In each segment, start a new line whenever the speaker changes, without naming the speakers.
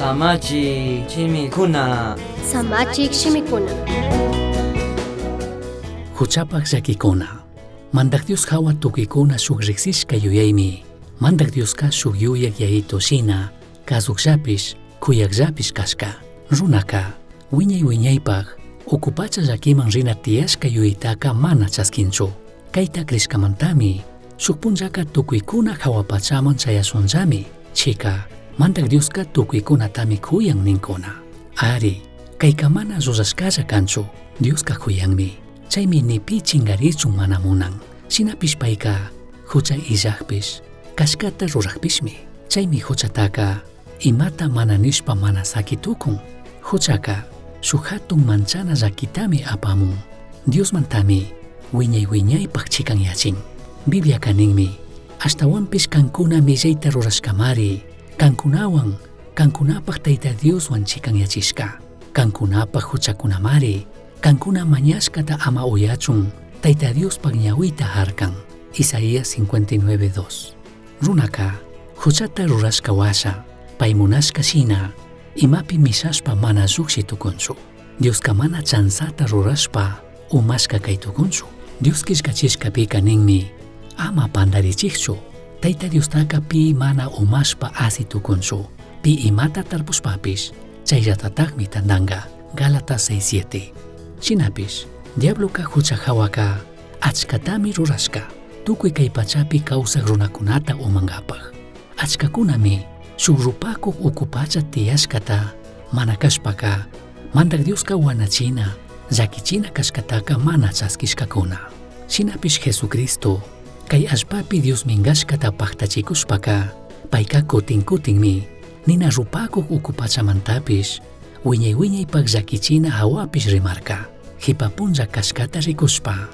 Samachi shimikuna.
Samachik shimikuna.
Juchapaj llaquicuna. Mandaj Dios jahua tucuicuna shuj rijsishca yuyaimi. Mandaj Diosca shuj yuyaj yayitu shina, cazujllapish, cuyajllapish cashca. Runaca, huiñai huiñaipaj, ucu pacha llaquiman rina tiyashca yuyaitaca mana chasquinchu. Caita crishcamantami, shuj punllaca tucuicuna jahua pachaman chayashunllami. Chica, Mandaj Diosca tucuicunatami cuyan nincuna. Ari, caica mana llullashcalla canchu, Diosca cuyanmi. Chaimi ni pi chingarichun mana munan. Shinapish paica, jucha illajpish, cashcata rurajpishmi. Chaimi juchataca, imata mana nishpa mana saqui tucun. Juchaca, shuj jatun manchana llaquitami apamun. Diosmantami, huiñai huiñaipaj chicanyachin. Bibliaca ninmi, ashtahuanpish cancuna millaita rurashcamari, cancunahuan, cancunapaj Taita Dioshuan chicanyachishca. Cancunapaj juchacunamari, cancuna mañashcata ama uyachun, Taita Diospaj ñahuita jarcan. Isaías 59:2. Runaca, juchata rurashca huasha, pai munashca shina, imapi mishashpa mana llujshi tucunchu. Diosca mana chanzata rurashpa, umashca cai tucunchu. Dios quillcachishcapica ninmi, ama pandarichijchu. Taita Diostaca pi mana umashpa asi tucunchu. Pi imata tarpushpapish, chayllatatajmi tandanga. Gálatas 6:7. Shinapish, diabloca jucha jahuaca achcatami rurashca. Tucui cai pachapi causaj runacunata umangapaj. Achcacunami shuj rupacuj ucu pacha tiyashcata mana cashpaca, Mandaj Diosca huanachina, llaquichina cashcataca mana chasquishcacuna. Shinapish Jesucristo, cai allpapi Dios mingashcata pajtachicushpaca, paica cutin cutinmi, nina rupacuj ucu pachamantapish, huiñai huiñaipaj llaquichina jahuapish rimarca. Jipa punlla cashcata ricushpa,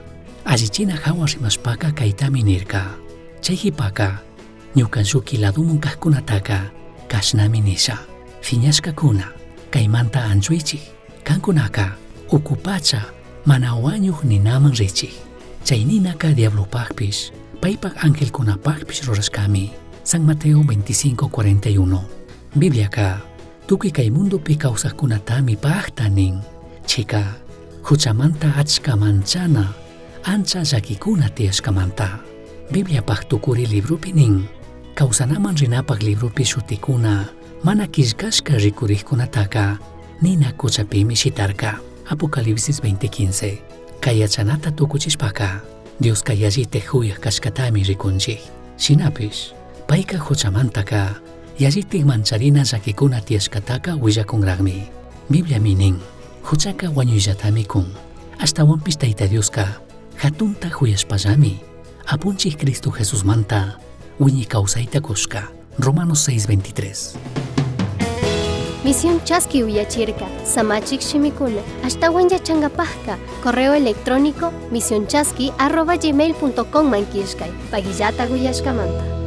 allichina jahua rimashpaca caitami nirca. Chai jipaca, ñuca lluqui ladoman cajcunataca, cashnami nisha. Fiñashcacuna, caimanta anchuichij. Cancunaca, ucu pacha, mana huañuj ninaman richij. Chai ninaca diablopajpish, paipaj angelcunapajpish rurashcami. San Mateo 25:41. Bibliaca, tucui cai mundopi causajcunatami pajta nin. Chica, juchamanta achca manchana, ancha llaquicuna tiyashcamanta. Bibliapaj tucuri libropi nin, causanaman rinapaj libropi shuticuna, mana quillcashca ricurijcunataca, nina cuchapimi shitarca. Apocalipsis 20:15. Cai yachanata tucuchishpaca, Diosca yallitaj juyaj cashcatami ricunchij. Shinapish, paica juchamantaca, yallitaj mancharina llaquicuna tiyashcataca huillacunrajmi. Bibliami nin, juchaca huañuillatami cun. Ashtahuanpish Taita Diosca, jatunta juyashpallami, Apunchij Cristo Jesusmanta, huiñi causaita cushca. Romanos 6:23.
Misión Chaski uyachirka, Samachik shimikuna, ashtawan yachangapajka, correo electrónico misionchaski@gmail.com man killkay, pagillata uyashkamanta.